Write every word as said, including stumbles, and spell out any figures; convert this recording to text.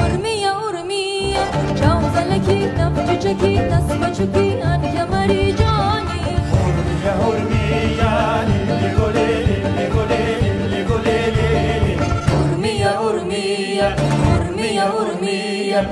Urmiye, urmiye, çaw zelekî, nav çiçekî, dest me çikî, an kemerî canî. Urmiye, urmiye, lîlî golê, lîlî golê, lîlî golê, lîlî. Urmiye, urmiye, urmiye, urmiye.